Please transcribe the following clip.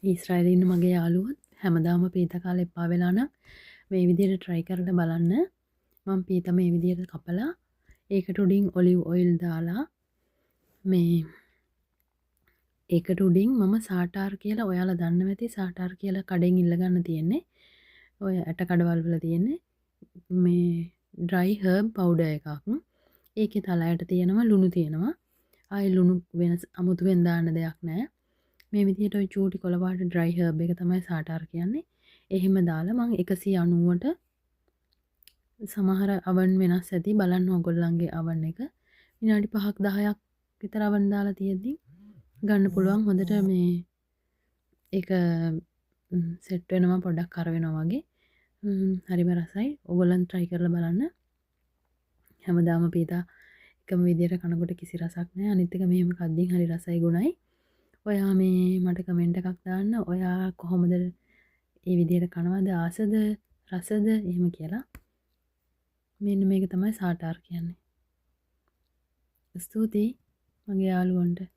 ඊශ්‍රායලේ ඉන්න මගේ යාළුවොත් හැමදාම පීතා කාලා එපා වෙලා නම් මේ විදිහට try කරලා බලන්න. මම පීතා මේ විදිහට කපලා ඒකට උඩින් ඔලිව් ඔයිල් දාලා මේ ඒකට උඩින් මම සාටාර් කියලා, ඔයාලා දන්නව ඇති සාටාර් කියලා කඩෙන් ඉල්ල ගන්න තියෙන්නේ. ඔය ඇට කඩවල් වල තියෙන්නේ. මේ ඩ්‍රයි හර්බ් පවුඩර් එකක්. ඒකේ තලයට තියෙනවා ලුණු තියෙනවා. ආයේ ලුණු වෙනස් අමුතුවෙන් දාන්න දෙයක් නෑ. මේ විදිහට ඔය චූටි කොළ පාට ඩ්‍රයි හර්බ් එක තමයි සාටාර් කියන්නේ. එහෙම දාලා මං 190ට, සමහර අවන් වෙනස් ඇති, බලන්න ඔයගොල්ලන්ගේ අවන් එක. විනාඩි 5ක් 10ක් විතර අවන් දාලා තියෙද්දි ගන්න පුළුවන්. හොඳට මේ ඒක සෙට් වෙනවා, පොඩ්ඩක් කර වෙනවා වගේ. හරිම රසයි. ඔයගොල්ලන් try කරලා බලන්න. හැමදාම පීතා එකම විදියට කනකොට කිසි රසක් නෑ. අනිත් එක මෙහෙම කද්දින් හරි රසයි ගුණයි. ඔයා මේ මට කමෙන්ට් එකක් දාන්න, ඔයා කොහොමද ඒ විදියට කනවද, ආසද, රසද එහෙම කියලා. මෙන්න මේක තමයි සාටාර් කියන්නේ. ස්තුතියි මගේ යාළුවන්ට.